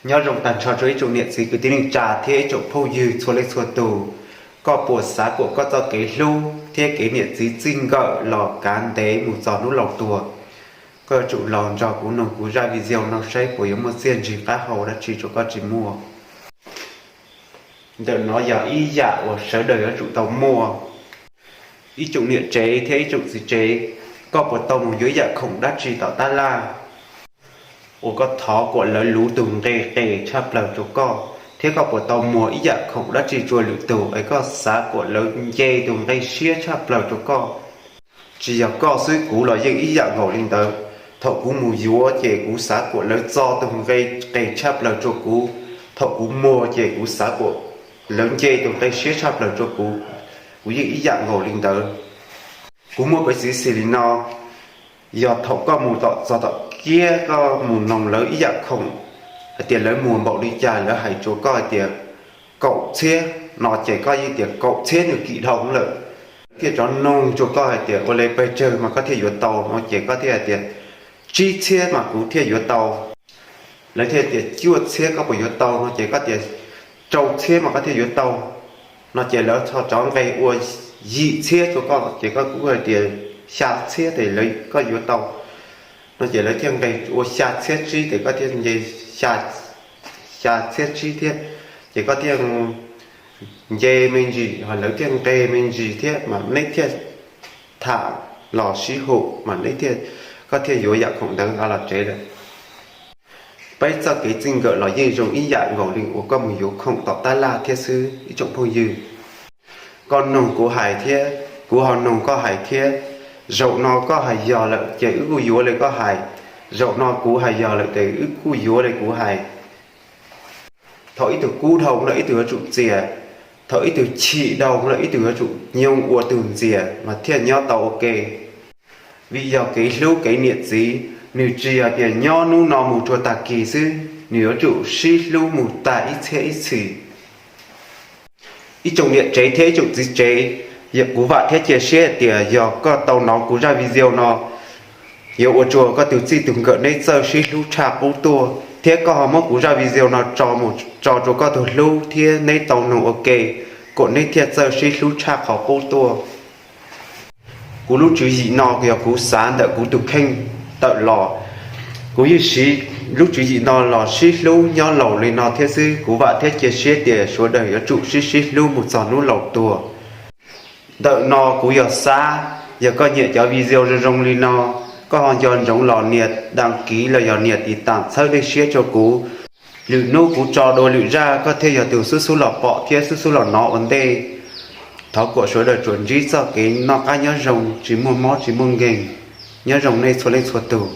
Nyob zoo tag nrho rau ib tsoom niam txiv kwv tij neej tsa thiab ib tsoom phooj ywg txhua leej txhua tus. Koj puas xav kom koj txoj kev hlub thiab kev niam txiv txij nkawm los kav ntev mus txog hnub laus tuag? Koj yuav tsum los nrog kuv noog kuv zaj video no saib puas yuav muaj txiaj ntsig qab hau dab tsi rau koj tsis muaj. Ntawm no yog ib yam uas sawv daws yuav tsum tau muaj. Ib tsoom niam tsev thiab ib tsoom txiv tsev, koj puas tau mus yuav ib yam khoom dab tsi tom tab laj uas koj thov kom lawv luv tus nqe qes tshaj plaws rau koj? Thiab koj puas tau muag ib yam khoom dab tsi rau lwm tus es koj xav kom lawv nce tus nqe siab tshaj plaws rau koj? Tsis yog koj xwb, kuv los yeej ib yam nkaus li ntawd. Thaum kuv mus yuav ces kuv xav kom lawv txo tus nqe qes tshaj plaws rau kuv. Thaum kuv muag ces kuv xav kom lawv nce tus nqe siab tshaj plaws rau kuv. Kuv yeej ib yam nkaus li ntawd. Kuv muaj peev xwm xis li no, yog thaum koj mus tom txog tom kiab koj mus noog lawv ib yam khoom hais tias lawv muag npaum li cas, lawv hais rau koj hais tias kaum txhiab no ces koj yeej tias kaum txhiab nws kim dhau lawm. Thiaj rov noog rau koj hais tias ua li pes tsawg mas koj thiaj yuav tau no ces koj thiaj hais tias tsib txhiab mas kuv thiaj yuav tau. Lawv thiaj tias cuaj txhiab koj puas yuav tau no ces koj tias rau txhiab mas koj thiaj yuav tau no ces lawv txho rov nqes ua yim txhiab rau koj ces koj kuj hais tias xya txhiab ces lawv koj yuav tau no ces lawv thiaj nqes ua xya txhiab tsib ces koj thiaj nce xya txhiab tsib thiab, ces koj thiaj nce me ntsis ho lawv thiaj nqes me ntsis thiab mas neb thiaj tham los sib hum mas neb thiaj, koj thiaj yuav yam khoom ntawd los tsev lawm. Peb txoj kev txij nkawm los yeej zoo ib yam nkaus li uas koj mus yuav khoom tom tab laj thiab xwb ib tsoom phooj ywg. Koj noog kuv hais thiab kuv ho noog koj hais thiab. Zaum no koj hais yog lawm ces wb kuj yuav li koj hais, zaum no kuv hais yog lawm ces wb kuj yuav li kuv hais. Thaum ib tug kub dhau lawm ib tug yuav tsum txias, thaum ib tug chim dhau lawm ib tug yuav tsum nyoog ua tug ntxias mas thiaj nyob tau ua ke. Vim yog kev hlub kev niam txiv nws tsis yog tias nyob hnub no mus rau tag kis xwb, nws yuav tsum sib hlub mus tag ib txhiab ib txhis. Ib tsoom niam tsev thiab ib tsoom txiv tsev, kuv vam thiab cia siab hais tias yog koj tau hnov kuv zaj video no yuav ua rau koj tus txij tus nkawm neb txawj sib hlub tshaj qub tuaj thiab koj ho muab kuv zaj video no tso mus tso rau koj tus hlub thiab neb tau noog ua ke kom neb thiaj txawj sib hlub tshaj qhov qub tuaj. Kuv lub tswv yim no yog kuv xav ntawm kuv tus kheej tawm los. Kuv yeej siv lub tswv yim no los sib hlub nyob laus li no thiab xwb. Kuv vam thiab cia siab tias sawv daws yuav tsum sib sib hlub mus txog hnub laus tuag. Ntawm no kuv yog Xab, yog koj nyiam cov video zoo zoo li no, koj ho nco ntsoov los nias đăng ký los yog nias tiv tam txhawb dej siab rau kuv. Lwm hnub kuv tso dua lwm zaj koj thiaj yog tus xub xub los pom thiab xub xub los hnov ua ntej. Thov kom sawv daws tsuas ntsib txoj kev noj qab nyob zoo tsis muaj mob tsis muaj nkeeg. Nyob zoo nej txhua leej txhua tus.